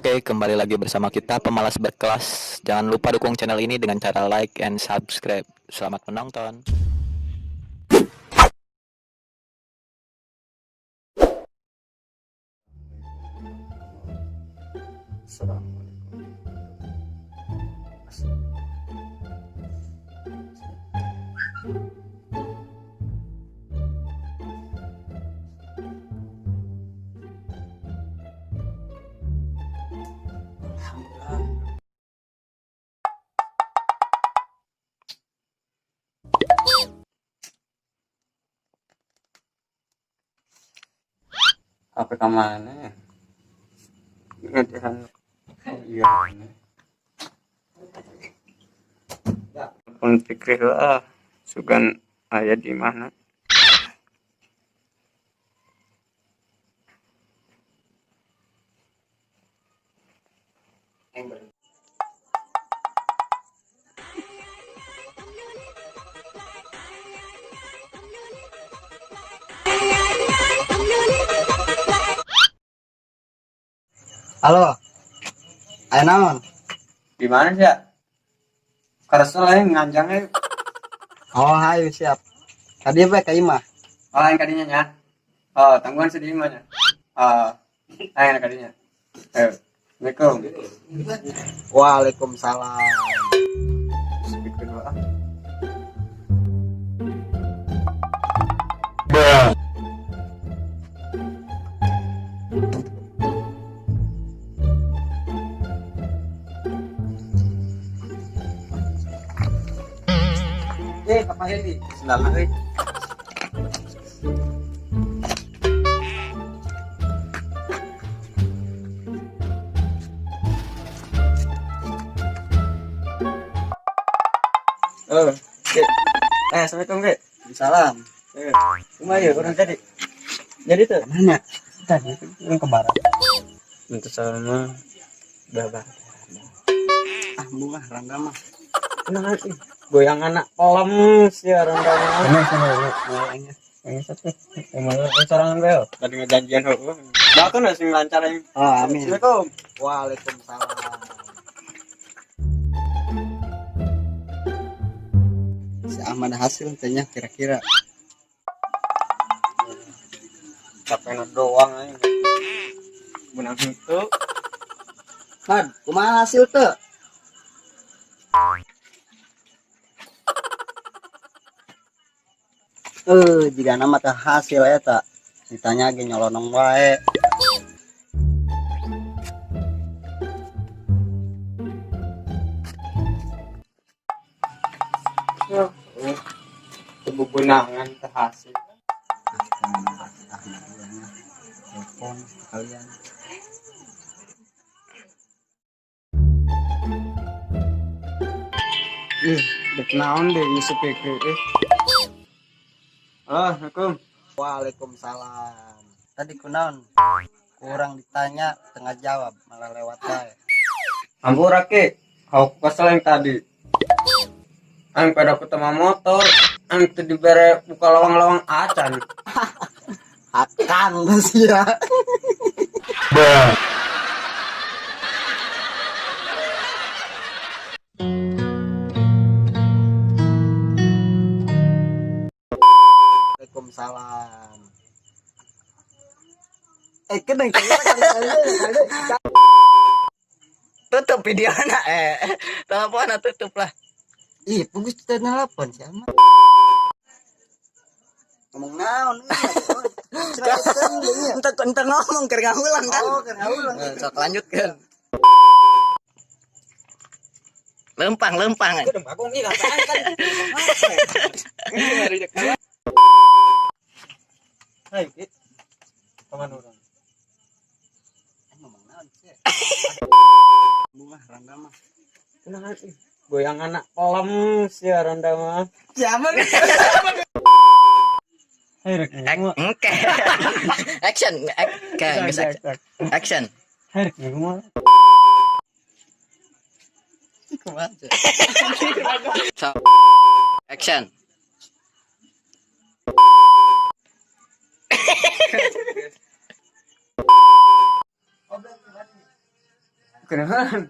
Oke, kembali lagi bersama kita Pemalas Berkelas. Jangan lupa dukung channel ini dengan cara like and subscribe. Selamat menonton. Assalamualaikum. Alhamdulillah. Apa kemana ya? Ngedihan. Oh, iya. Pun pikir lah, sugan aya di mana? Halo. Aya naon? Di mana sih ya? Kesel ya nganjangnya. Oh, hayu siap. Tadi bae ka imah. Oh, yang kadinya nya. Oh, tangguhan sedih mah nya. Oh, ayo kadinya. Ayo. Assalamualaikum. Waalaikumsalam. Speaker dua. Eh, Papa Heli, sendal euy. Oh, oke. Eh, Assalamualaikum, Ge. Salam. Eh, kumaha ya urang tadi? Jadi tuh, Mana? Tadi urang ke barat. untuk sama udah. Ah, bunga rangga mah. Nah, ih, goyang anak lemes ya rangga mah. Bener bener bener. Yang satu, emang sorangan bel. Tadi ngejanjian heueuh. Bahkan sing lancar yang. Oh, amin. Assalamualaikum. Waalaikumsalam. Si Ahmad hasil tanya kira-kira. Capek doang aja. Benang itu. Mad, kumaha hasil teu? Jika nama teh hasil eta ditanya ge nyolonong wae. Kebubunan teh hasil. Telepon kalian. Ih, dek naon deh Yusuf Fikri eh. Halo, Assalamualaikum. Waalaikumsalam. Tadi kunaon? Kurang ditanya, tengah jawab, malah lewat wae. Ampura ke, aku kesel yang tadi. Ang pada aku tema motor, ang teu dibere buka lawang-lawang acan. Akan sih ya. Waalaikumsalam. Eh, kedeng Tutup video na telepon tutup lah. Ih, bagus kita nelpon si Ahmad. Ngomong naon? Entar entar ngomong keur ngaulang kan. Oh, keur ngaulang. Sok lanjutkeun. Lempang lempang. Udah bagong nih kan. Hai, Ki. Kaman urang? Ngomong naon sih? Bunga rangga mah. Nah, ih, goyang anak lemes ya randa mah. Siapa? Hai, rek. Oke. Action. Oke, action. Hai, rek kumaha? Kumaha? So, action. Kunaon?